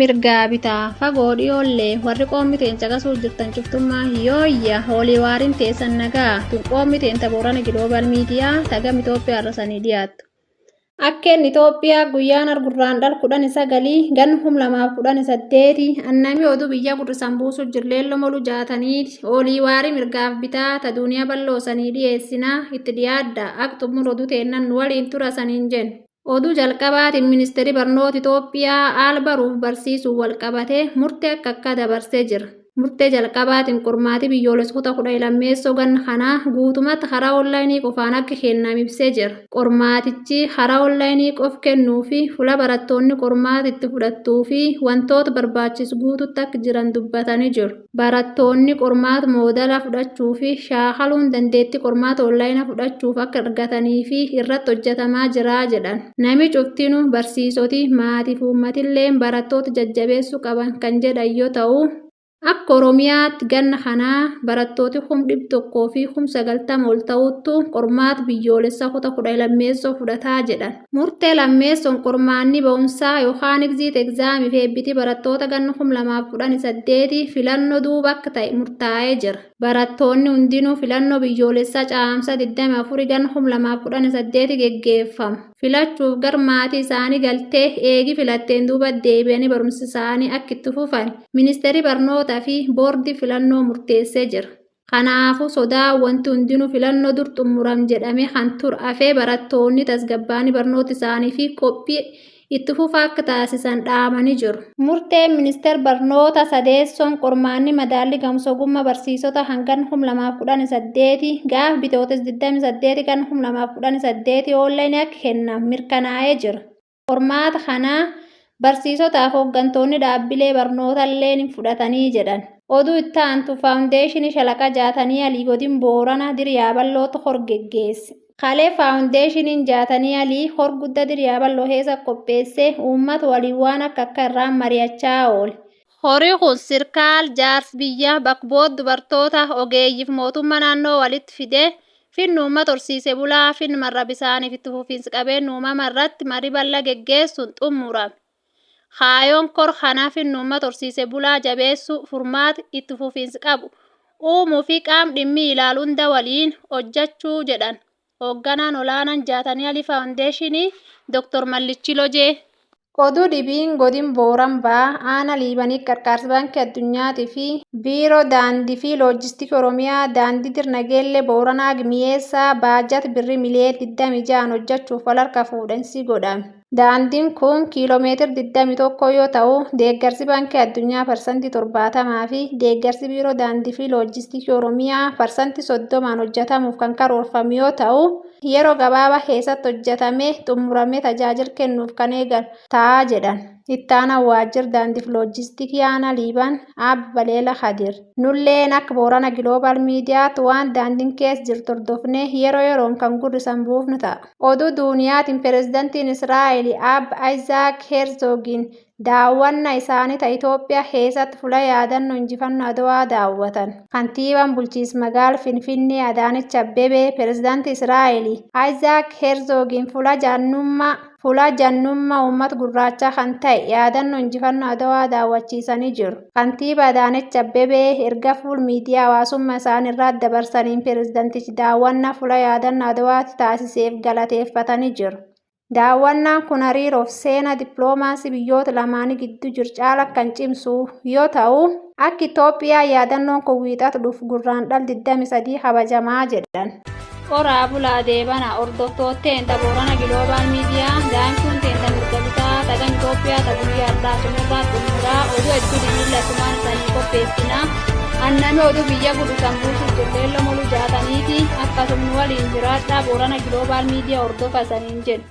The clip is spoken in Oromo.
Mirgaa bitaa, fagoo dhiyoollee warri qoommi teen caqasuu jirtan cuftummaa yooyya hoolii waariin teessan nagaa tun qoommi teen ta Boorana Giloobal Miidiyaa tagam Itoophiyaa irra sanii dhiyaattu. Akkeen Itoophiyaa guyyaan argurraan dhal 19 gan 2018 annami oduu biyya gurrisan buusu jirleello molu jaataniiti hoolii waarii mirgaaf bitaa ta duuniyaa bal'oo sanii dhiyeessinaa itti dhiyaadda ak xumur oduu teennan nu waliin tura saniin jennu. Oduu jalqabaatiin ministeerri barnoota Itoophiyaa haala baruuf barsiisuun walqabatee murtee akka akka dabarsee jira. Murtee jalqabaatiin qormaatii biyyoolessa kutaa 12ffaa ganna kanaa guutumatti karaa onlaayinii qofaan akka kennamu ibsee jira. Qormaatichi karaa onlaayinii qof kennuu fi fuula barattoonni qormaata itti fudhattuu fi wantoota barbaachisu guututti akka jiran dubbatanii jiru. Barattoonni qormaata moodala fudhachuu fi shaakaluun dandeettii qormaata onlaayinaa fudhachuuf akka argatanii fi irratti hojjetamaa jira jedhan. Nami cuftinuu barsiisoti maatii fi uummatillee barattoota jajjabeessuu qaban kan jedhan yoo ta'u, akka Oromiyaatti ganna kanaa barattooti 190,000 ol ta'uttu qormaata biyyoolessaa kutaa 12ffaa fudhataa jedhan. Murtee lammeessoon qormaanni ba'umsaa yookaan exit exam fi eebbiti barattoota ganna 2018 filannoo duuba akka ta'e murtaa'ee jira. Barattoonni hundinuu filannoo biyyoolessaa caamsaa 24 ganna 2018 geggeeffamu. Filachuuf gar maatii isaanii galtee eegi filatteen duuba deebi'anii barumsa isaanii akka itti fufan ministeerri barnootaa fi boordii filannoo murteessee jira. Kanaafuu sodaa wanti hundinuu filannoo dur xumuram jedhamee kan ture hafee barattoonni tasgabbaa'anii barnoota isaanii fi qophii itti fufaa akka taasisan dhaamanii jiru. Murteen ministeera barnoota sadeessoon qormaanni madaalli gahumsa ogummaa barsiisota hangan 2018 gaaf bitootessa 28 gan 2018 onlaayinii akka kennamu mirkanaa'ee jira. Qormaata kana barsiisotaaf hooggantoonni dhaabbilee barnoota illee ni fudhatanii jedhan. Oduu itti aantu faawundeeshinii shalaqa jaatanii alii godin Boorana diriyaa bal'ootu horgeggeesse. Kalee faawundeeshiniin jaatanii alii horgudda diriyaa bal'oo keessa qopheesse uummata waliin waan akka akka irraa mari'achaa oole. Horii kun sirkaal jaarsi biyya bakka dubartoota ogeeyyiif mootummaa naannoo walitti fide finni uummata horsiise bulaa finni marra bisaaniif itti fufiinsi qabeenya uumama irratti marii bal'aa geggeessuun xumurame. Kaayoon kor kanaa finni uummata horsiise bulaa jabeessuu furmaata itti fufiinsi qabu uumuu fi qaam dhimmi ilaalu hunda waliin hojjechuu jedhan. Hoogganaan olaanaan jaatanii alii faawundeeshinii Dr. Mallichi Lojee. Oduu dhibiin godin Booran ba'aa aanaa Liibanii qarqaarsa baankii addunyaatii fi biiroo daandii fi loojistikii Oromiyaa daandii dirnageellee Booranaa Gimiyeessaa baajata birrii miliyoona 26 hojjechuuf wal harka fuudhansi godhame. Daandiin kun kiiloomeetira 21 yoo ta'u, deeggarsi baankii addunyaa parsantii 70 fi deeggarsi biiroo daandii fi loojistikii Oromiyaa parsantii 30 hojjetamuuf kan karoorfame yoo ta'u, yeroo gabaabaa keessatti hojjetamee xumuramee tajaajila kennuuf kan eegalu ta'a jedhan. Itti aanaa waajjira daandii fi loojistikii aanaa Liiban Aabba Baleela Kadir. Nulleen akka Boorana Giloobal Miidiyaatti waan daandiin keessa jirtu hordofnee yeroo yeroon kan gurrisan buufnu ta'a. Oduu duuniyaatiin pirezidantiin Israa'el Aabba Isaac Herzogin daawwannaa isaanii ta Itoophiyaa keessatti fuula yaadannoo injifannoo Adwaa daawwatan. Kantiibaan bulchiinsa magaalaa Finfinnee Adaanech Abbebee pirezidaantii Israa'el Isaac Herzogin fuula jannummaa uummata gurraachaa kan ta'e yaadannoo injifannoo Adwaa daawwachiisanii jiru. Kantiibaa Adaanech Abbebee erga fuula miidiyaa hawaasummaa isaanii irraa dabarsaniin pirezidaantichi daawwannaa fuula yaadannoo Adwaatti taasiseef galateeffatanii jiru. Daawwannaan kun hariiroo fi seenaa dippiloomaasii biyyoota lamaanii gidduu jiru caala kan cimsu yoo ta'u, akka Itoophiyaa yaadannoon kun wiixata dhufu gurraandhala 23 kabajamaa jedhan. Qoraa bulaa deebana hordoftootteen ta Boorana Giloobal Miidiyaa daa'imtuun teenta mirga bitaa tagam Itoophiyaa ta guyyaa har'aa sumirraa xumuraa oduu hedduu dhibiilla sumaan isaanii qopheessinaa. Annami oduu biyya gudhusan buusuuf jirleello molu jaataniiti akkasumni waliin jiraadhaa Boorana Giloobal Miidiyaa hordofa saniin jedhu.